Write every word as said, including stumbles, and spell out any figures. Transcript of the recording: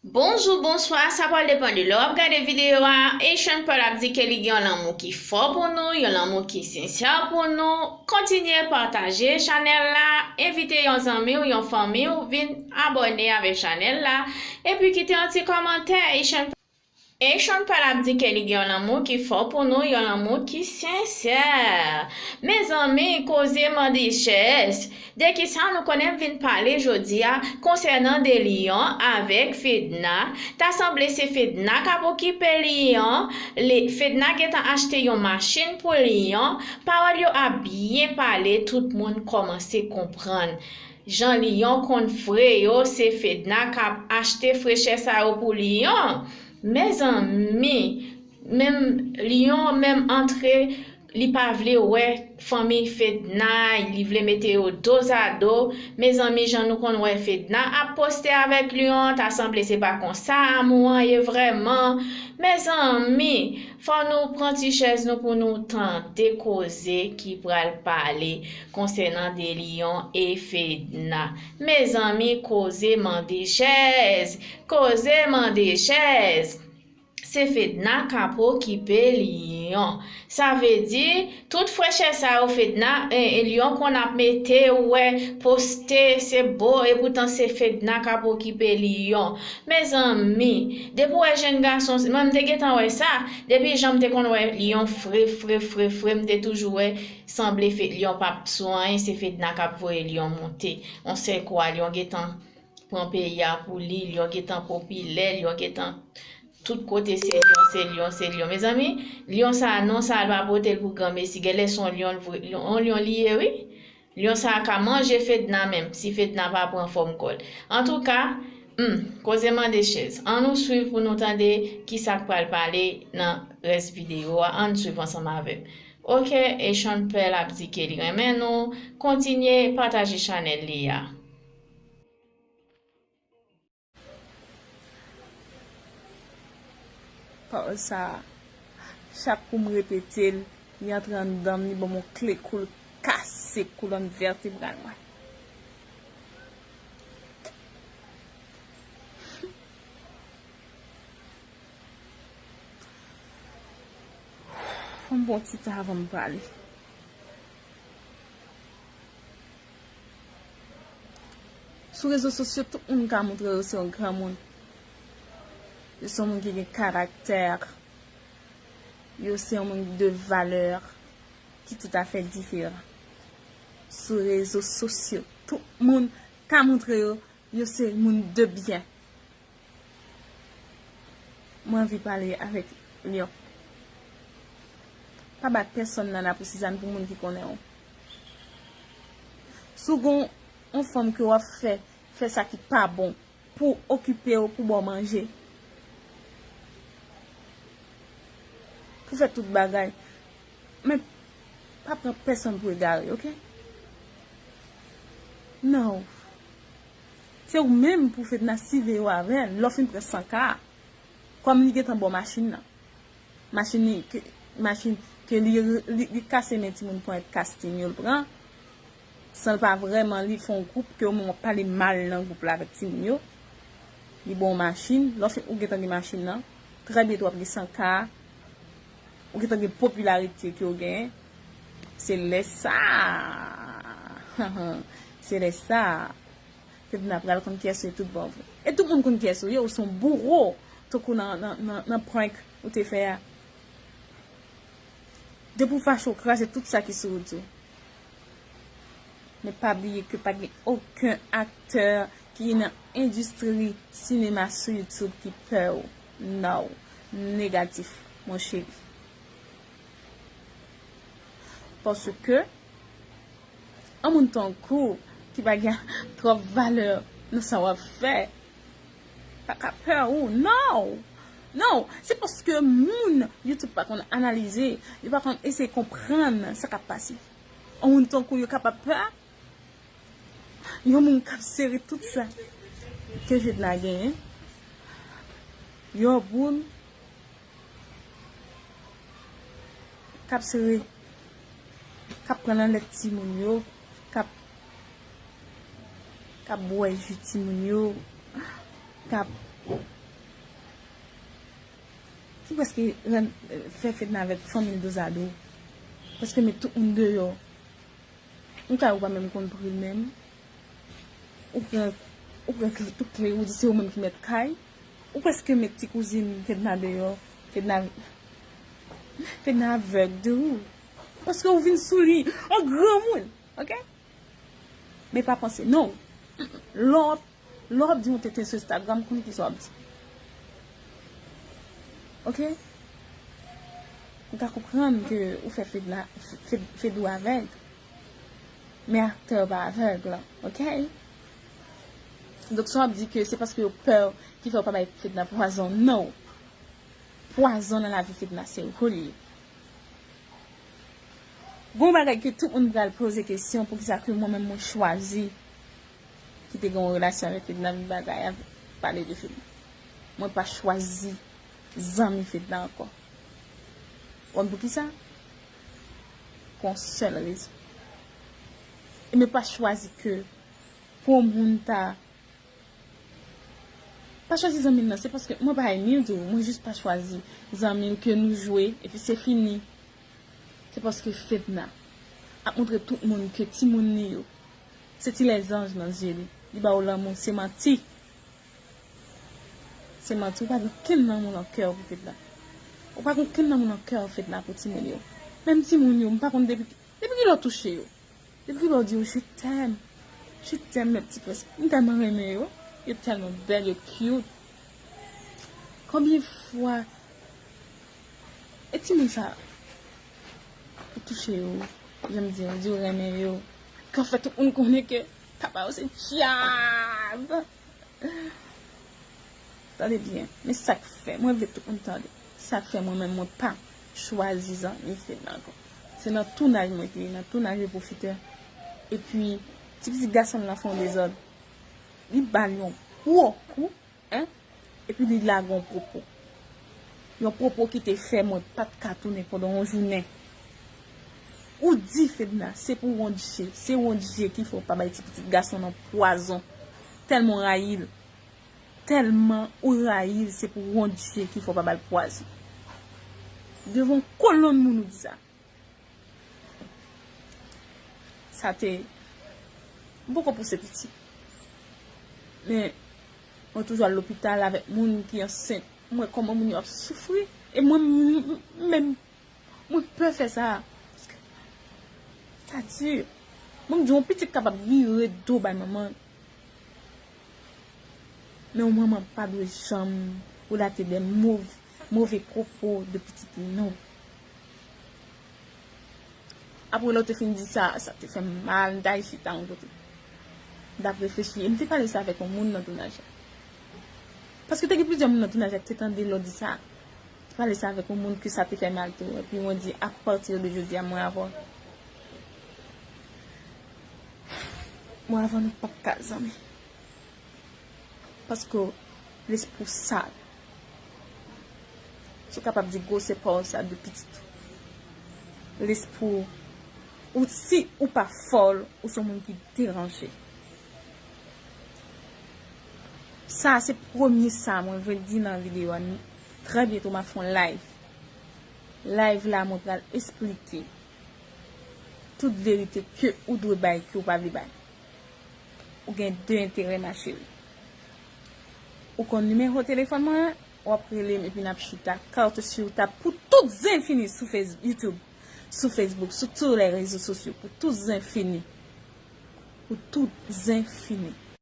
Bonjou, bonswa, sa pral depann de lè w ap gade videyo a. Asian Pearl ap di ke li gen yon lanmou ki fò pou nou, yon lanmou ki sensè pou nou. Kontinye pataje chanèl la, envite yon zanmi w, yon fanmi w vin abòne avèk chanèl la, epi kite yon ti kòmantè. Asian Asian Pearl ap di ke li gen yon lanmou ki fò pou nou, yon lanmou ki sensè. Mezanmi, koze mande chèz. De kisa nou konnen m vin pale jodi a konsènan de Lyon avèk Fedna? Ta sanble se Fedna k ap okipe Lyon. Li, Fedna gentan achte yon machin pou Lyon. Pawòl yo ap byen pale, tout moun kòmanse konprann. Jan Lyon konn fre yo, se Fedna k ap achte frechè sa yo pou Lyon. Mezanmi, menm Lyon, menm antre, li pa vle wè fanmi Fedna, li vle mete yo dozado. Mezanmi, jan nou konn wè Fedna ap poste avèk Lyon, ta sanble se pa konsa amou an ye vrèman. Mezanmi, fò nou pran ti chèz nou pou nou tande koze ki pral pale konsènan de Lyon e Fedna. Mezanmi, koze mande chèz, koze mande chèz. Se Fedna k ap okipe Lyon. Sa vle di, tout frechè sa yo Fedna, e, e Lyon konn ap mete, ou wè, poste, se bo, epoutan se Fedna k ap okipe Lyon. Mezanmi, depi w wè jèn gason, mwen m te gentan wè sa, depi jan m te konn wè Lyon fre, fre, fre, fre, m te toujou wè sanble Fe-, Lyon p ap sou anyen, se Fedna k ap voye Lyon monte. On sèl kou a, Lyon gentan pran peyi a pou li, Lyon gentan popilè, Lyon gentan tout kote se Lyon, se Lyon, se Lyon. Mezanmi, Lyon sa, non sa, l pa pote l pou granmesi. Genlè se on Lyon, l vre, on Lyon li ye, wi. Lyon sa ka manje Fedna menm, si Fedna pa pran fòm kò l. Antouka, hmm, koze mande chèz. Ann nou swiv pou nou tande kisa k pral pale nan rès videyo a. Ann swiv ansanm avè m. Oke, Asian Pearl ap di ke li renmen nou. Kontinye pataje chanèl li a. Pawòl sa a, chak kou m repete l, li antre anndan m, li ban m yon kle kou, l kase kolòn vètebral mwen. Fò m pran ti tan avan m prale. Sou rezo sosyo, tout moun ka montre yo se yon granmoun. Yo se yon moun ki gen karaktè. Yo se yon moun de valè ki toutafè diferan. Sou rezo sosyo, tout moun ka montre yo, yo se moun de byen. Mwen anvi pale avèk Lyon. Pa bat pèsonn nan la pou Sizàn, pou moun ki konnen w. Si w gon yon fanm ke w ap fè, fè sa ki pa bon, pou okipe w, pou ba w manje, pou fè tout bagay. Men, pa pran pèsonn pou egare, oke? Non. Se ou menm pou Fedna siveye w avè l, lè w fin pran san K a. Kòm li gentan ba w machin nan. Machin li, ke, machin ke li, li, li kase men timoun ponyèt kastin yo l pran. San l pa vrèman li fè yon gwoup ke ou menm w ap pale mal nan gwoup la avèk timoun yo. Li ba w machin, lè w fin ou gentan gen machin nan, trè byento w ap gen san K a, ou gentan gen popilarite ke w genyen. Se lè sa a, se lè sa a, Fedna pral konn kiyès ou ye tout bon vre. E tout moun konn kiyès ou ye, ou se yon bouro, tankou nan, nan, nan, nan prank ou te fè a. Depi w fache, w kraze tout sa ki sou wout ou. Men pa bliye ke pa gen okenn aktè ki nan endistri sinema sou YouTube ki pè w. No. Negatif, mon chéri. Paske, yon moun tankou w ki pa gen twòp valè nan sa w ap fè, pa ka pè ou, no! No! Se paske moun YouTube pa konn analize, yo pa konn eseye konprann sa k ap pase. Yon moun tankou w yo kapab pè yon moun k ap sere tout sa ke Fedna genyen. Yon moun k ap sere, k ap pran nan lèt timoun yo, k ap, k ap bwè ji timoun yo, k ap Ou prèske rann, fè Fedna avèk fanmi l dozado. Prèske met tout moun deyò. Yon kay ou pa menm konn pri l menm. Ou pran, ou pran kle, tout kle, ou di se ou menm ki mèt kay. Ou prèske met ti kouzin Fedna deyò. Fedna, Fedna avèg de ou. Paske ou vin sou li an granmoun, oke? Men pa panse, non. Lè w ap, lè w ap di yon tenten sou Instagram, konnen kisa w ap di. Oke? M ka konprann ke ou fè Fedna, Fed, Fedou avèg. Men aktè pa avèg la, oke? Donk, sa w ap di ke se paske yo pè ki fè yo pa bay Fedna pwazon, non. Pwazon nan lavi Fedna, se ou li ye. Gon bagay ke tout moun pral poze kesyon, poukisa ke mwen menm mwen chwazi kite gen yon relasyon avèk Fedna, vin bagay avèk, pale de Fedna. Mwen pa chwazi zanmi Fedna ankò. Ou konn poukisa? Pou yon sèl rezon. E mwen pa chwazi ke pou yon moun ta Pa chwazi zanmi l nan, se paske mwen pa ennmi l tou, mwen jis pa chwazi zanmi l ke nou jwe, epi se fini. Se paske Fedna ap montre tout moun ke timoun li yo, se ti lèzanj nan zye li. Li ba w lanmou, se manti. Se manti, ou pa gen okenn lanmou nan kè w pou Fedna. Ou pa gen okenn lanmou nan kè w, Fedna, pou timoun yo. Menm timoun yo, m pa konn depi, depi kilè w touche yo. Depi lè w di yo, "Je t'aime, je t'aime, mes petits princes." M tèlman renmen yo. Yo tèlman bèl, yo cute. Konbyen fwa e timoun sa ou touche yo, jan m di, ou di ou renmen yo, ke w fè tout moun konnen ke papa yo se dyab. Tande byen, men sa k fè, mwen vle tout moun tande. Sa k fè mwen menm mwen pa chwazi zanmi Fedna ankò. Se nan tounaj mwen te ye, nan tounaj yo pwofitè. Epi, ti pitit gason m nan fè yon dezòd. Li ba l yon gwo kou, en, epi li lage yon pwopo. Yon pwopo ki te fè mwen pa t ka tounen pandan yon jounen. Ou di Fedna, se pou wont je, se wont je ki fè w pa bay ti pitit gason nan pwazon. Tèlman w rayi l. Tèlman ou rayi l, se pou wont je ki fè w pa ba l pwazon. Devan yon kolonn moun ou di sa. Sa te, m poko pouse piti. Men, mwen toujou al lopital avèk moun ki ansent. M wè kòman moun yo ap soufri. E mwen, m, m, menm, mwen pè fè sa. Paske sa di. Bon, m di, yon pitit kapab vire do bay manman l. Men yon manman pa dwe janm relate de mov, move pwopo de pitit li, non. Apre lè w te fin di sa, sa te fè m mal, m t al chita yon kote. M t ap reflechi, e m te pale sa avèk yon moun nan tounaj la. Paske te gen plizyè moun nan tounaj la ki te tande lè w di sa. M te pale sa avèk yon moun ke sa te fè mal tou. Epi mwen di, apati de jodi a, mwen avè w, mwen avè w, nou p ap ka zanmi. Paske lespri w sal. Si w kapab di gwosè pawòl sa de pitit ou. Lespri w, ou, si ou pa fòl, ou se yon moun ki deranje. Sa se premye sa mwen vle di nan videyo a. Trè byento m ap fè yon live. Live la mwen pral esplike tout verite ke ou dwe bay, ke ou pa vle bay. Ou gen de enterè, ma chérie. Ou konn nimewo telefòn mwen an, w ap rele m epi n ap chita, carte sur table, pou tout zen fini sou Face, YouTube, sou Facebook, sou tous les réseaux sociaux, pou tout zen fini. Pou tout zen fini.